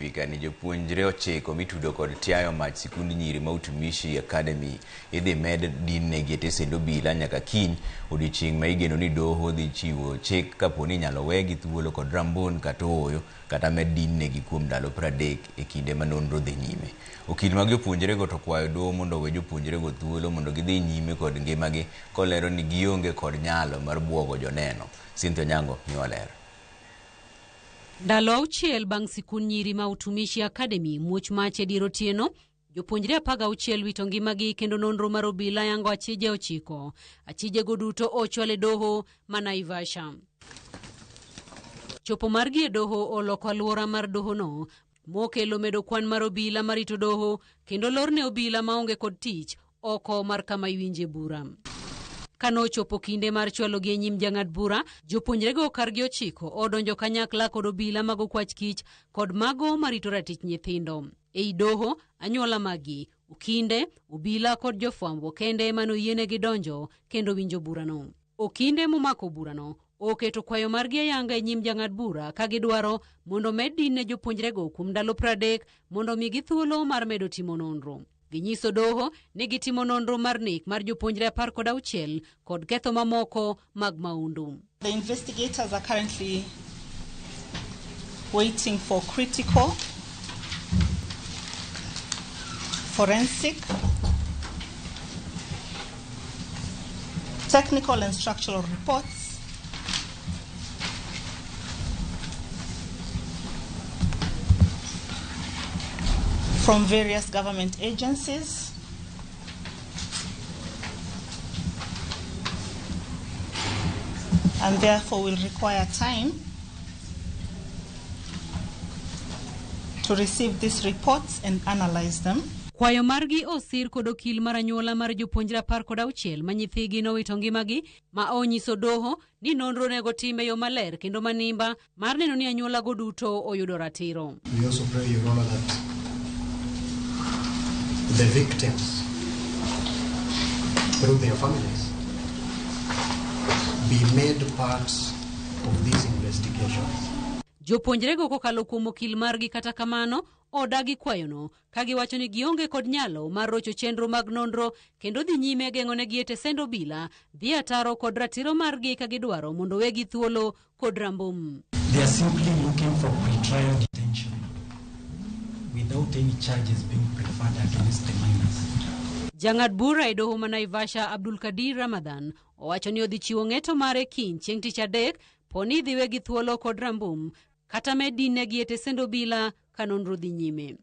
Afrika ni jopuonjre 9 mitudo kod tiayo mach sikund nyiri ma Utumishi Academy idhi med dinnegi e tesend obila nyaka kiny odiochieng' ma igeno ni doho dhi chiwo chik kapo ni inyalo wegi thuolo kod rambun kata ooyo kata med dinnegi kuom ndalo 30 e kinde ma nonro dhi nyime. Okil mag jopuonjrego to kwayo doho mondo owe jopuonjrego thuolo mondo gidhi nyime kod ngimagi kolero ni gionge kod nyalo mar buogo joneno. Cynthia Onyango miwa ler. Ndalo 6 bang' sikund nyiri ma Utumishi Academy muoch mach e dier otieno, jopuonjre 16 wito ngimagi kendo nonro mar obila yango achije 9. Achijego duto ochwal e doho ma Naivasha. Chopo margi e doho oloko alwora mar dohono mokelo medo kwan mar obila marito doho kendo lorne obila maonge kod tich oko mar kama iwinje bura. Kanochopo kinde mar chwalogi e nyim jang'ad bura, jopuonjrego kargi 9 odonjo kanyakla kod obila mag okwach kich kod mago marito ratich nyithindo. Ei doho, anyuola magi, okinde, obila kod jofwambo kende ema noyienegi donjo kendo winjo burano. Okinde momako burano oketo kwayo margi ayanga e nyim jang'ad bura ka gidwaro mondo med din ne jopuonjrego kuom ndalo 30 mondo omigi thuolo mar medo timo nonro. Ginyiso doho ni gitimo nonro mar nek mar jopuonjre 16 kod ketho mamoko mag maundu. The investigators are currently waiting for critical, forensic, technical and structural reports from various government agencies and therefore will require time to receive these reports and analyze them. Kwayo margi osir kod okil mar anyuola mar jopuonjre 16 ma nyithigi nowito ngimagi ma onyiso doho ni nonro onego tim e yo maler kendo manimba mar neno ni anyuolago duto oyudo ratiro. We also pray, Your Honor, that the victims through their families be made part of these investigations. Jopuonjrego kokalo kuom okil margi kata kamano odagi kwayono ka giwacho ni gionge kod nyalo mar rocho chenro mag nonro kendo dhi nyime geng'onegi e tesend obila dhi ataro kod ratiro margi ka gidwaro mondo wegi thuolo kod rambum. They are simply looking for pre-trial detention without any charges being preferred against the minors. Jang'ad bura e doho ma Naivasha Abdul Kadir Ramadhan owacho ni odhi chiwo ng'eto mare kiny chieng' tich adek po ni idhi wegi thuolo kod rambum kata med dinnegi e tesend obila ka nonro dhi nyime.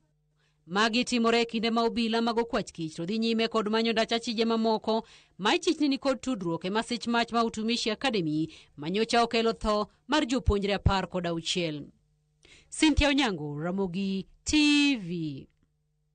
Magi timore e kinde ma obila mag okwach kich to dhi nyime kod manyo ndach achije mamoko ma ichich ni nikod tudruok e masich mach ma Utumishi Academy ma nyocha okelo tho mar jopuonjre 16. Cynthia Onyango, Ramogi TV.